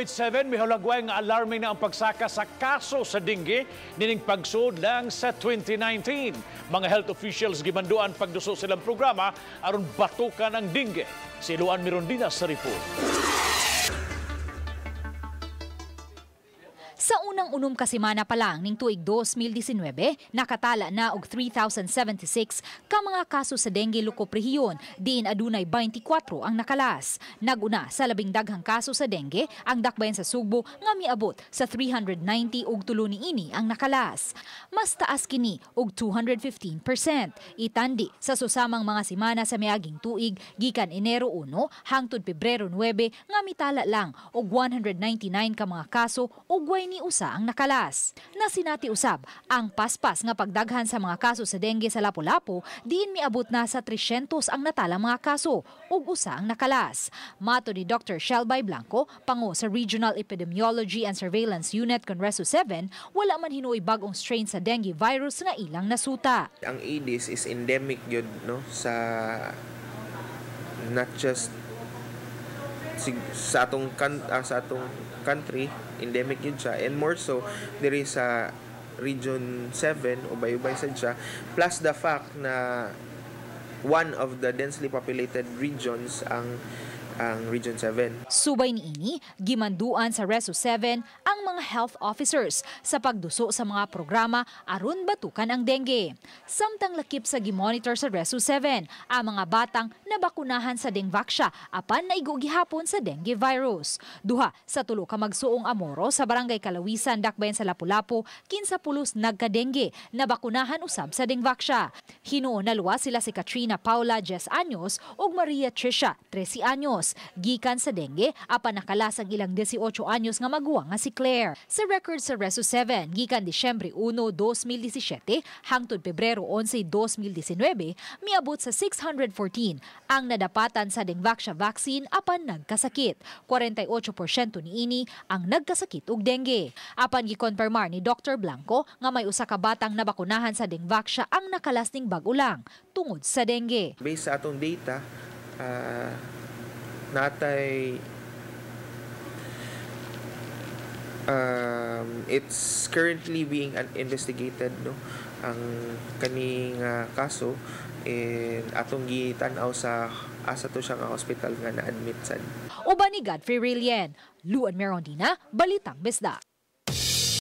287, mihulagway nga alarming na ang pagsaka sa kaso sa dengue nining pagsud lang sa 2019. Mga health officials gimanduan pagduso silang programa aron batukan ang dengue. Si Luan Mirondina sa report. Sa unang 6 ka semana pa lang ning tuig 2019, nakatala na og 3,076 ka mga kaso sa dengue lokop rehiyon, diin adunay 24 ang nakalas. Naguna sa labing daghang kaso sa dengue ang dakbayan sa Sugbo nga miabot sa 390 ug tulo niini ang nakalas. Mas taas kini og 215%. Itandi sa susamang mga semana sa miaging tuig gikan Enero 1 hangtod Pebrero 9 nga mitala lang og 199 ka mga kaso ug way ni usa ang nakalas. Nasinati usab ang paspas nga pagdaghan sa mga kaso sa dengue sa Lapu-Lapu, diin miabot na sa 300 ang natalang mga kaso ug usa ang nakalas. Mato ni Dr. Shelby Blanco, pango sa Regional Epidemiology and Surveillance Unit Conreso 7, wala man hinuoy bag-ong strain sa dengue virus nga ilang nasuta. Ang Aedes is endemic yun, no, sa not just sa atong country, endemic yun siya, and more so there is sa Region 7, ubay-ubay sad siya, plus the fact na one of the densely populated regions ang Region 7. Subay niini, gimanduan sa Reso 7 ang mga health officers sa pagduso sa mga programa aron batukan ang dengue. Samtang lakip sa gimonitor sa Reso 7 ang mga batang nabakunahan sa Dengvaxia apan naigo gihapon sa dengue virus. Duha sa tulo ka magsuong Amoro sa Barangay Kalawisan, Dakbayan sa Lapu-Lapu, 15 pulos nagka-dengue, nabakunahan usab sa Dengvaxia. Hinuon na luwas sila si Katrina Paula, 10 anyos, ug Maria Tricia, 13 anyos. Gikan sa dengue, apan nakalas ang ilang 18 anyos nga maguwang nga si Claire. Sa record sa Reso 7, gikan Disyembre 1, 2017 hangtod Pebrero 11, 2019, miabot sa 614 ang nadapatan sa Dengvaxia vaccine apan nagkasakit. 48% niini ang nagkasakit og dengue. Apan gikonfirmar ni Dr. Blanco nga may usa ka batang nabakunahan sa Dengvaxia ang nakalas ning bag-o lang tungod sa dengue. Based sa atong data, natay it's currently being investigated, no, ang kaning kaso, and atong gitan-aw sa asa to siya nga hospital nga na-admit sad. Uban ni Godfrey Rilien, Luan Merondina, Balitang Bisdak.